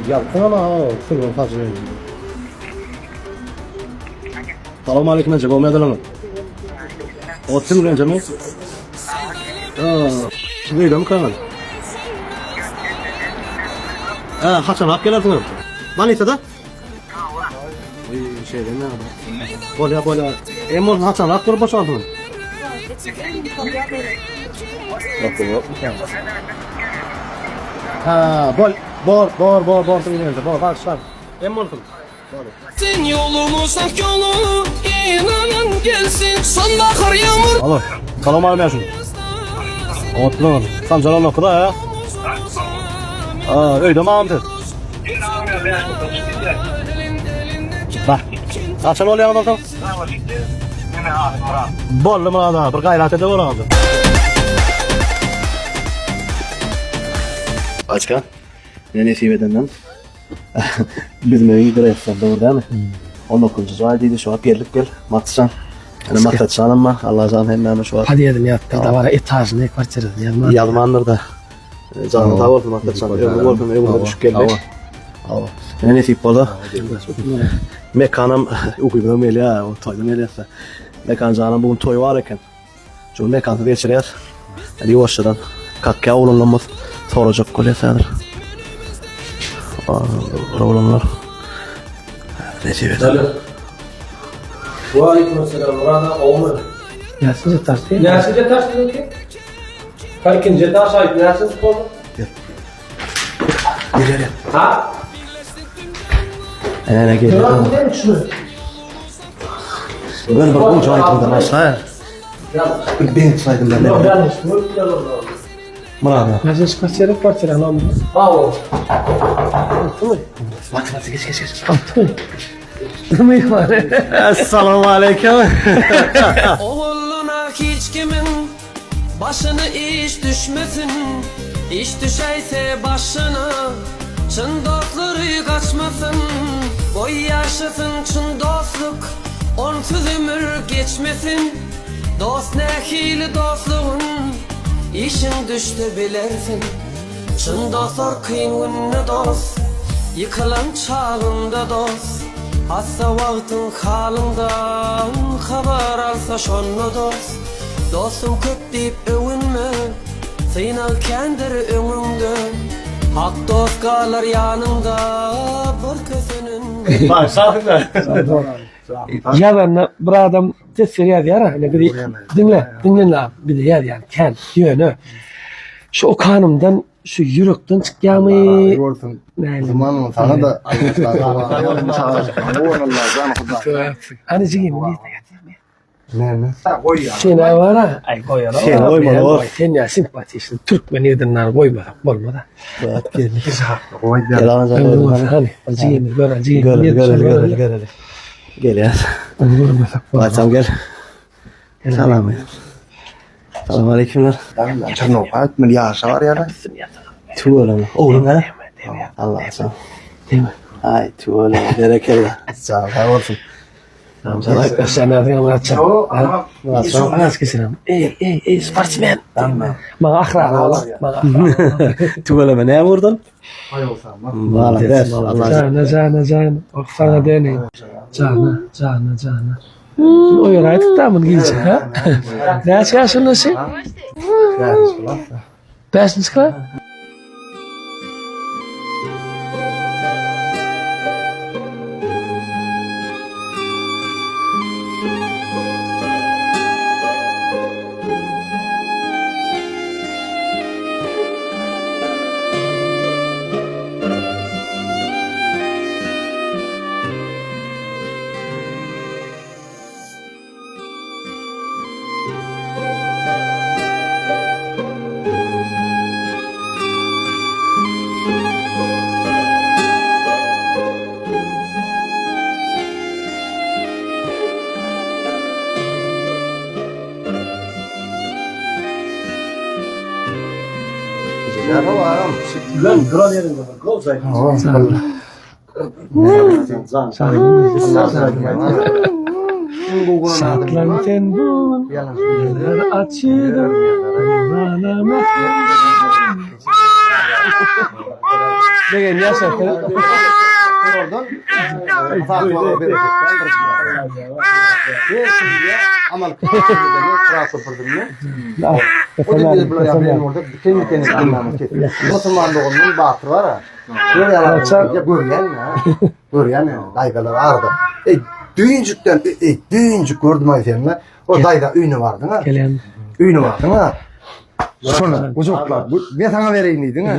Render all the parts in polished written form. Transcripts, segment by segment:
Ýazsyň ama sürgün hajy. Salam aleyküm ence, gowy medalany. O kim ence mi? Aa, öýde mi kalan? Ha, haçan alyp gelersiňiz? Bolnisada? Oý, şeýle mi? Bolýar, bolýar. Em bolsa haçan alyp gelip boşalsyňyz? Yok, yok. Ha, bol, bor, bor, bor, bor, bor, bor, Em bolsun. Sen yolumuz ak yolu inanan gelsin Sonbahar yağmur Alo, salam aleyküm. Otlu, Sanjar Allah kuda ya. Aa, öýde mi agam siz? Bak, haçan bolýaňyz bolsa? Boldy Myrat aga, bir gaýrat ede bol agam. Başka? Ne nesip edenden? Bilmeyi Gresden dogry dälmi? 19-njy jaý diýdi, şu wagt geldik gel. Maksatjan. Ene Maksatjanam bar. Allajan hemmämiz şu wagt. Podýezdini ýazypdyr, dabara etažyny, kwartirasyny ýazman. Ýazmandyr da. Janyň sag bolsun Maksatjan. Ömrüň bolsun, ömrüňe düşüp geldi. Hawa. Ene nesip bolsa. Mekanam ukybynam gelýär, o toýdan gelýär. Mekan janam bu gün toý bar eken. Şu mekansyz geçirýär. Hadi ýuwaşjadan kakýa oglanlarymyz sorajak bolýar häzir. Oglanlar. Nesip eder. Waleýkim esselam Murad aga gowumy? Näçinji etaž diýip? Näçinji etaž siziňki? Ha ikinji etaž aýt näçinji boldy? Gel gel. Ha? Ene gel. Gel bir gowy aýdymdan başla. Bir benç aýdymdan. Murad. Näçinji kwartira? Kwartira nomer. Bravo. Bak bak geç geç geç. Altymy? Myhman. Assalamu aleyküm. Oğluna hiç kimin Başyna iş düşmesin Iş düşäýse başyna Çyn dostlary gaçmasyn Goý ýaşasyn çyn dostluk Onsuz ömür geçmesin Dost nähili dostlugyn Işiň düşse bilersiň Çyn dostlar kyn günde dost Ýykylan çagyňda dost Hassa wagtyň halyňdan Habar alsa şonda dost Dostum köp diýip öwünme, Synag kändir öňüňde. Hak dost galar ýanyňda, Bir köseninde. Ýazanda bir adam teswir ýazýar-a, ine bizi diňle, diňle indi bizi ýazýan kän, ýöne şu okanymdan şu ýürekden çykýarmy? Bolsun. Musulman sana da Allah Hany jigim, nirde ýatýar? Näme? Sen-ä bar-a, aý goýaly. Sen goýmaly bor. Sen ýa simpatiçny türkmen ýigidinden goýmasak bolmaz-a. Bak gel. Gel agam. Hany, bir jigimiz gören jigimiz. Göreli göreli göreli göreli. Gelýär. Ony görmesek bolmaz. Açam gel. Salam. Salam aleykümler. Çernopa etmeli ýaşa bar ýa. Tüweleme. Ogluň hä? Allah sen. Aý tüweleme berekella. Sag bolsun. Ey ey ey sportsmen. Maňa ahrana ola. Maňa ahrana. Tüweleme näme urdan? Malades. Allah Jana jana jana. Oh sana dene. Jana jana jana. O ýere aýdyp da muny gijek ha. Näçe ýaşynda sen? Bäşinji klas. Şatlan sen bu Eller açydan Zanama. Degen ýaşasyn. Oradan hasap berjek. Amal O da bular ýa bolsa diken diken etmemiz. Musulman doganymyň batyr bar ha. Şular ýaly görýän ha. Görýän daýzalar arada. Ey düýnjükden ey düýnjük gördüm aý seni. O daýza öýüne bardyň ha. Gelen. Öýüne bardyň ha. Şony gujaklap men sana bereýin diýdiň ha.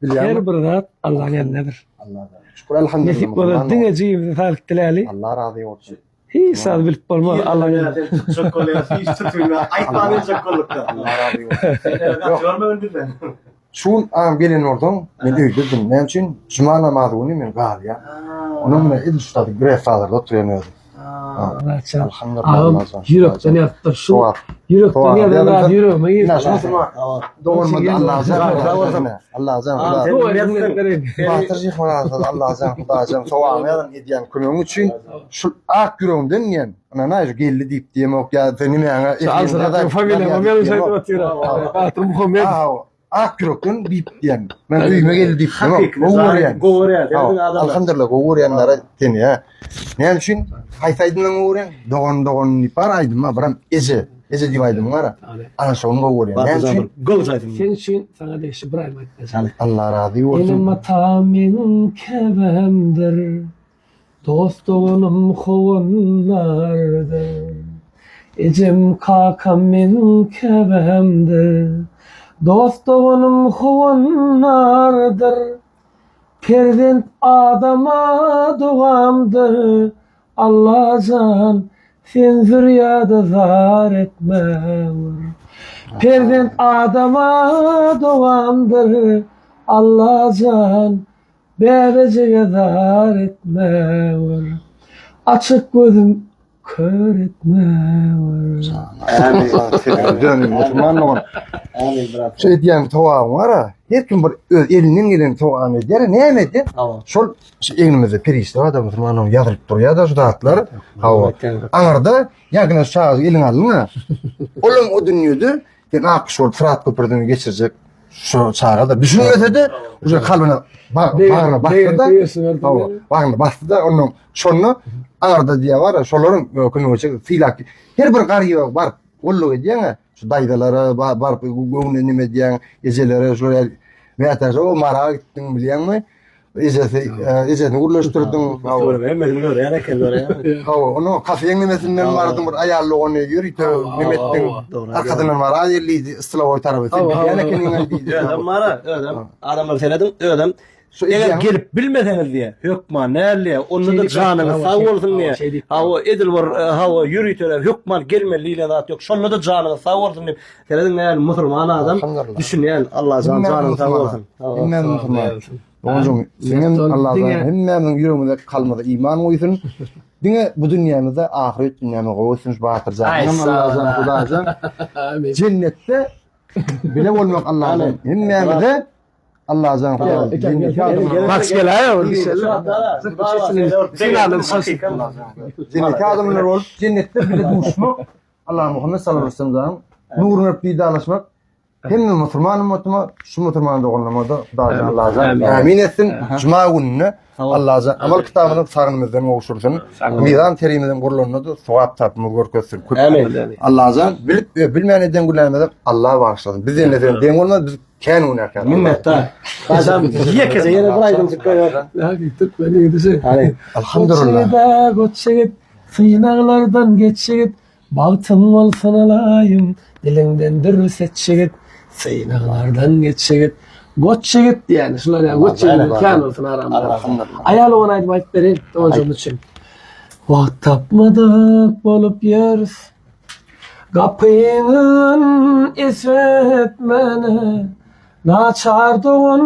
Bilýärmi? Her bir zat Allah'ın elindedir. Allah'a şükür elhamdülillah. Nesip bolar diňe jigimize saglyk diläli. Allah razy bolsun. Hiç zat bilip bolmaz Allah'ın elinde. Çok kolay. Hiç tutmuyor. Aýtman çok kollukda. Allah razy bolsun. Görmedin bizden. Şu an gelen bolsaň, men öýdedim. Näme üçin? Juma namazy güni men galýar. Onuň bilen edil şu taýda Grefazarda oturýan özi. Muratjan. Elhamdülillah. Agam Allah'a ýürekden ýazypdyr. Şu Sogap. ýürekden Sogap. ýazan zat ýüregime girdi. Ina şu musulman doganymyz Allah'a razy Allah'a razy Bu aýdym bereýin. Batyr Jihmyradow Allah'a Hudaýjan sogabyny ýazan edýän kömegiň üçin şu ak ýüregimden diýen. Ynanaý şu geldi diýip diýemok ýa sen nimäňe Şu alsana familiýam ýaly şeýdip otyr. Batyr Muhammed. Ak ýürekden diýip diýen. Men öýüme geldi diýip diýemok. Gowy görýän. Gowy görýän. Alhamdulillah gowy görýänlere seni ýa. Näme üçin? Haýsy aýdymdan gowy görýän? Dogan dogan diýip bar aýdym bar, biram eje. Eje diýip aýdym bar. Ana şony gowy görýän. Näme üçin? Gowy aýdym. Sen üçin saňa degişli bir aýdym aýdyp berjek. Allah razy bolsun. Enem atam meniň käbämdir. Dost doganym howandardyr. Ejem kakam meniň käbämdir. Dost doganym howandardyr. Perzent adama dogamdyr. Allajan sen zürýada zar etmewür. Perzent adama dogamdyr. Allajan Bäbejige zar etmewür. Açyk gözüm kör etmewür. Amin. Dönüm musulman dogan. Amin brat. Şu edýän sogabyň bar-a, her kim bir öz elinden gelen sogabyny edýär, näme edýär? Şol şu egnimizde perişde bar-da musulman dogan ýazylyp durýar-da şu zatlar. Hawa. Aňyrda ýa-da şu çagajygy eliňe aldyň-a. Olam o dünýede Sen ak kişi bolup Syrat köprüsini geçirjek şu çaga da düşünmese-de uje kalbyna bagryna basdy-da hawa bagryna basdy-da ondan şonda aňyrda diýýär bar şolaryň kömege çekip sylap her bir garyba baryp gulluk edýäň şu daýzalara baryp göwnüne nime edýäň ejelere şolar mätäç o mara gitdiň bilýäňmi Ejesi, ejesini gürleşdirdiň. Hemmesini görýän eken, görýän. Hawa, onu kafeň nemesinden bardyň bir aýal dogany ýörite neme etdiň. Arkasyndan bar aý diýdi, stylowoý tarapy. Sen bilýän ekeniň aý diýdi. Özem bar, özem. Adamlar serediň, özem Eger gelip bilmeseňiz diýe, hökman näl diýe, onda-da janyňyz sag bolsun diýe. Hawa, edil bir hawa ýöriteler hökman gelmeli diýlen zat ýok. Şonda-da janyňyz sag bolsun diýip, serediň näl musulman adam düşünýän. Allajan janyň sag bolsun. Hemmämiz musulman. Doganjygym, seňem Allahdan hemmämiziň ýüregimize kalbymyza iman goýsun. Diňe bu dünýämizde ahyret dünýämiz gowy bolsun şu Batyr janam Allahjan Hudaýjan. Jennetde bile bolmak Allahdan hemmämize Allahjan Hudaý jennetde adamlar. Max gelaýa ol. Jennetde adamlar bolup jennetde bile duşmak Allah Muhammed sallallahu aleyhi ve sellem nuruny öpüp didarlaşmak Hemme musulman ummatyma, şu musulman doganlaryma-da Hudaýjan Allajan ämin etsin. Juma gününe Allajan amal kitabyny sagynymyzdan gowşursyn. Mizan terimizden gurlanda-da sogap tapymyzy görkezsin. Ämin. Allajan bilip we bilmän eden günämizi Allah bagyşlasyn. Biz ýene sen deň bolmaz, biz kän günäkär. Minnetdar. Başam ýekeje ýene bir aýdymjyk goýar. Türkmen ýigidi şu. Alhamdulillah. Goç ýigit, synaglardan geç ýigit, Bagtyň bolsun alaýym, diliňden dür seç ýigit, Synaglardan geç ýigit, goç ýigit diýýän, şular ýaly goç ýigit kän bolsun aramyzda. Aýal ogan aýdym aýdyp bereýin doganjygym üçin. Wagt tapmadyk bolup ýörüs, Gapyňyn esetmene, Naçar dogan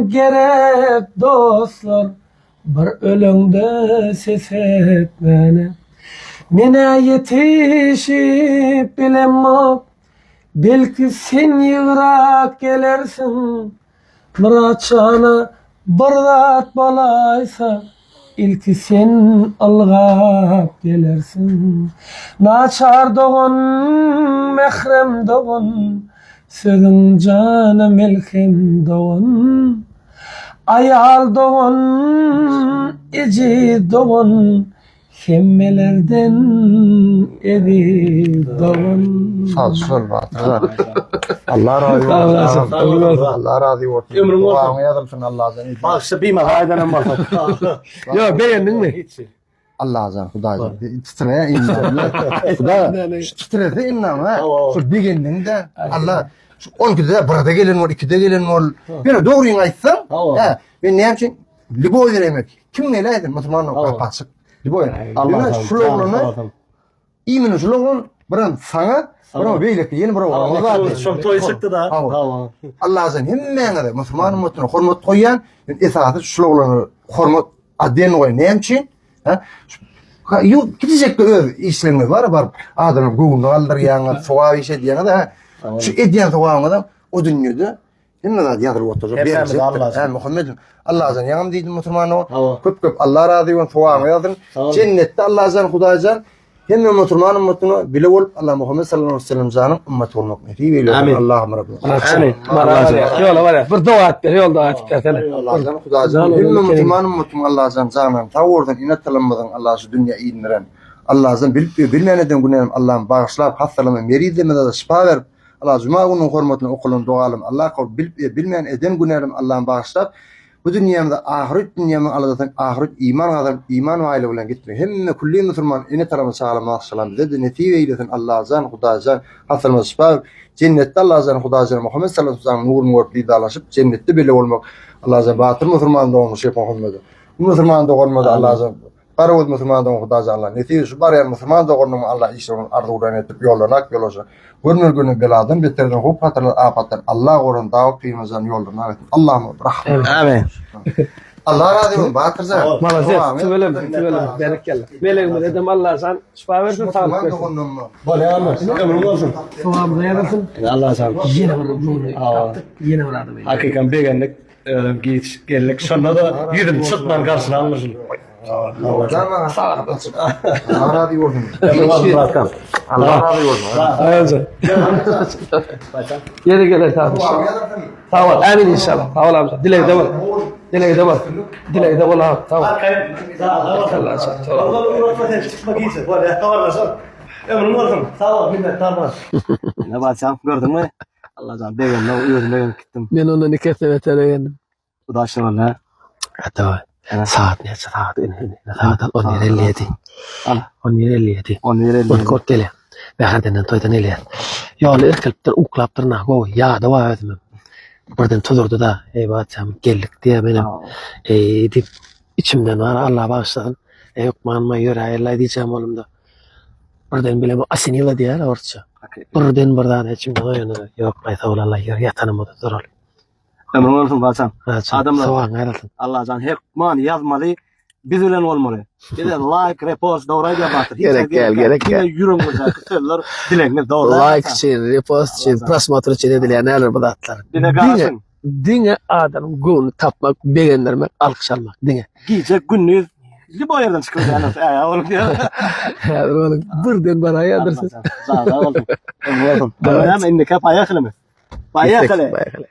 gerek dostlar, Bir öleňde ses etmäne. Men-ä ýetişip bilemok, Belki sen ýygrak gelersiň. Myrat jana bir zat bolaýsa, Ilki sen ylgap gelersiň. Naçar dogan, mährem dogan, Sözüň jana melhem dogan. Aýal dogan, ejiz dogan, Hemmelerden eziz dogan. Sag şol batyr. Allah razy bolsun. Allah razy bolsun. Ömrüň bolsun. Duaňy ýazylsyn Allahjan. Bagşy bimaha aýdanam bolsa. Ýok, begendiňmi? Allahjan Hudaýjan. Titre indi. Hudaý şu titrese indi ha. Şu begendiň-de Allah şu 12-de birde gelen bol, 2-de gelen bol. Ýöne dogryňy aýtsaň, hä, men näme üçin Liboý demek. Kim geläýsin musulman gapy açyk. Liboý. Ýöne şul oglany imini şul oglan biram saňa, biram beýleki ýene bir oglana bar. Şol toý çykdy da. Hawa. Allahjan hemmäňize musulman ummatyna hormat goýýan. Men esasy şul oglana hormat aden goý. Näme üçin? Ha? Ha, ýok, gidecek öz işleriňiz bar, baryp adamyň göwnüni galdyrýaňyz, sogap iş edýäňiz, ha. Şu edýän sogabyňyzam o dünýede Hemme zat ýazylyp oturjak. Hemmämiz Allajan. Hä, Muhammed. Allajan ýaňam diýdim musulman o. Köp köp Allah razy bolsun, sogabyňy ýazdym. Jennetde Allajan, Hudaýjan hemme musulman ummatyna bile bolup Allah Muhammed sallallahu aleyhi ve sellem janyň ümmaty bolmak nesip eýlesin. Allahym Rabbim. Amin. Ýola barýar. Bir doga et ber, ýol doga et bersene. Allajan, Hudaýjan hemme musulman ummatyň Allajan janyny sag bolsun, ene atalymyzyň Allah şu dünýä indiren. Allajan bilip we bilmän eden günämi Allahym bagyşlap, hassalama, merizlerimize şypa berip, Allah juma gününiň hormatyna okalan dogalarym Allah kabul bilip we bilmän eden günälerimi Allahym bagyşlap bu dünýämize ahyret dünýämiziň aladasyny ahyret iman gazanyp iman baýlygy bilen gitmek hemme külli musulman ene tarapyna çagalarymyza bagşalan bize-de nesip eýlesin Allajan Hudaýjan hassalymyza şypa berip jennetde Allajan Hudaýjan Muhammet sallallahu aleyhi ve sellem nuruny görüp didarlaşyp jennetde bile bolmak Allajan batyr musulman doganymyz Şeýh Muhammede bu musulman doganymyza Allajan Garagöz musulman dogan Hudaýjan Allah nesip şu barýan musulman doganymy Allah işlerini arzuwlaryny etip ýollaryny ak ýolasyn. Görmeli günü beladan beterden howp hatardan apatdan Allah gorasyn Dawut pygamberjan ýollaryny ak etsin. Allahym rahmet. Amin. Allah razy bolsun Batyrjan. Malades, tüweleme, tüweleme, berekella. Melegimize edem Allajan şypa bersin, saglyk bersin. Bolýarmy? Ömrüň bolsun. Sogabymyza ýazylsyn. Allajan. Ýene bir göwni tapdyk, ýene bir adam. Hakykan begendik. Özüm giç geldik. Şonda da ýüzüm çytman garşylanmyşyn. Allah razy bolsun. Allah razy bolsun. Ýeri geler sag bol. Sag bol. Amin inşallah. Sag bol amca. Dilegde bol. Dilegde bol. Dilegde bol ha. Sag bol. Allah sag bol. Ömrüň bolsun. Sag bol, minnetdar bol. Ne barçam gördüňmi? Allajan begendim, özüm begenip gitdim. Men ondan iki esse beter begendim. Udaşly boldy ha. Hatta saat näçe saat? Ine, ine, saat 11:57. Al. 11:57. 11:57. Ot kort gelýär. Bäherdenden toýdan gelýär. Ýoly irkilipdir, uklapdyr na, gowy, ýada bar özümem. Birden tuzurdy-da, eý batjam, geldik diýýär menem. Eý diýip, içimden bar, Allah bagyşlasyn. Eý hökman ýöräýeli diýjäm bolumda. Birden bile bu asenila diýýär orsça. Birden bir zat içimden oýandy. Ýok, aý sag bol Allah, ýör ýatanymyzda duraly. Ömrüň bolsun Baçam. Adamlar. Sowaň aýrylsyn. Allajan hökman ýazmaly, biz bilen bolmaly. Bize like, repost dogry aýdýar Batyr. Gerek däl, gerek däl. Ýüregiňizdäki sözler, dilegiňiz dogry. Like üçin, repost üçin, prosmotr üçin edilýän näler bu zatlar. Bize garaşyň. Diňe adamyň göwnüni tapmak, begendirmek, alkyş almak diňe. Gije gündiz lýuboý ýerden çykyp ýanar. Äý, onuň diýär. Häzir onuň birden baraýadyrsyň. Sag bol. Näme indiki poýehali mi? Poýehali. Poýehali.